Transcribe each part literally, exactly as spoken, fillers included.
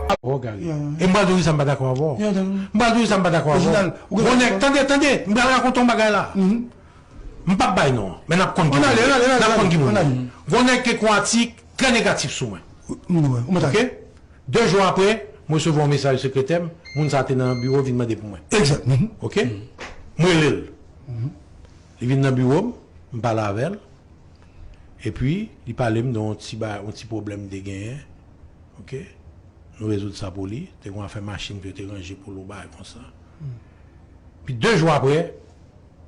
Dakò, Gary. E m pral di w sa m pa dakò avè w. M pral di w sa m pa dakò avè w. Gon nèg, tande, tande, m pral rakonte yon bagay la. M p ap bay non, men n ap konn ki moun. N ap konn ki moun. Gon nèg ki ekri yon atik trè negatif sou mwen. Ok? De jou apre, m resevwa yon mesaj sekretè m, moun sa te nan biwo vin mande pou mwen. Ok? M rele l. Li vin nan biwo m, m pale avè l. Epi, li pale m de yon ti ba, yon ti pwoblèm m te genyen. Ok? Nou rezoud sa pou li. Te gen yon afè machin ke yo te ranje pou l, yon bagay konsa. Pi de jou apre,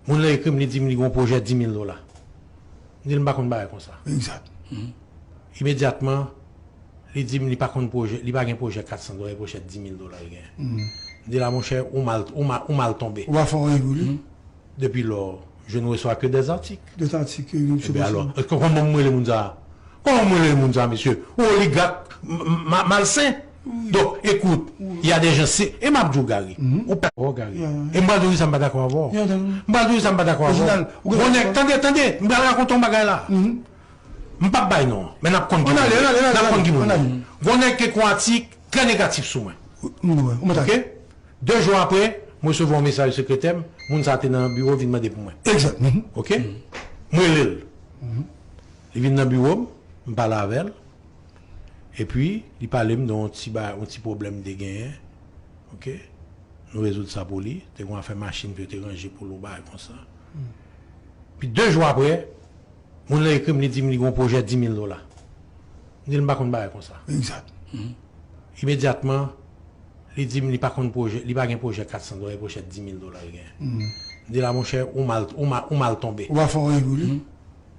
moun lan ekri m, li di m li gen yon pwojè di mil dola. M di l m pa konn bagay konsa. Imedyatman, li di m li pa konn pwojè, li pa gen pwojè kat san dola, e pwojè di mil dola li gen. M di la, monchè, ou mal, ou mal, ou mal tonbe. Ou pa fè anyen pou li. Depi lò, je ne reçois que des articles. Des articles, wi, sou Ebyen alò, kòman m rele moun sa? Kòman m rele moun sa, mesye? Ou oligak, m- m- malsen. Donk, ekout, y a des gens, se, e m ap di w, Gary, ou pa dakò, Gary. E m pral di w sa m pa dakò avè w. M pral di w sa m pa dakò avè w. Gon nèg, tande, tande, m pral rakonte yon bagay la. M p ap bay non, men n ap konn ki moun. N ap konn ki moun. Gon nèg ki ekri yon atik trè negatif sou mwen. Ok? De jou apre, m resevwa yon mesaj sekretè m, moun sa te nan biwo vin mande pou mwen. Ok? M rele l. Li vin nan biwo m, m pale avè l. Epi, li pale m de yon ti ba, yon ti pwoblèm m te genyen. Ok? Nou rezoud sa pou li. Te gen yon afè machin ke yo te ranje pou l, yon bagay konsa. Pi de jou apre, moun lan ekri m, li di m li gen yon pwojè di mil dola. M di l m pa konn bagay konsa. Imedyatman, li di m li pa konn pwojè, li pa gen pwojè kat san dola, e pwojè di mil dola li genyen. M di la, monchè, ou mal, ou mal, ou mal tonbe. Ou pa fè anyen pou li.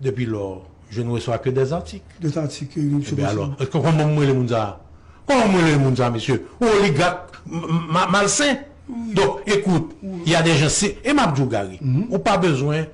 Depi lò, je ne reçois que des articles. Des articles, wi, sou Ebyen alò, kòman m rele moun sa? Kòman m rele moun sa, mesye? Ou oligak, m- m- malsen. Donk, ekout, y a des gens, se, e m ap di w, Gary, ou pa bezwen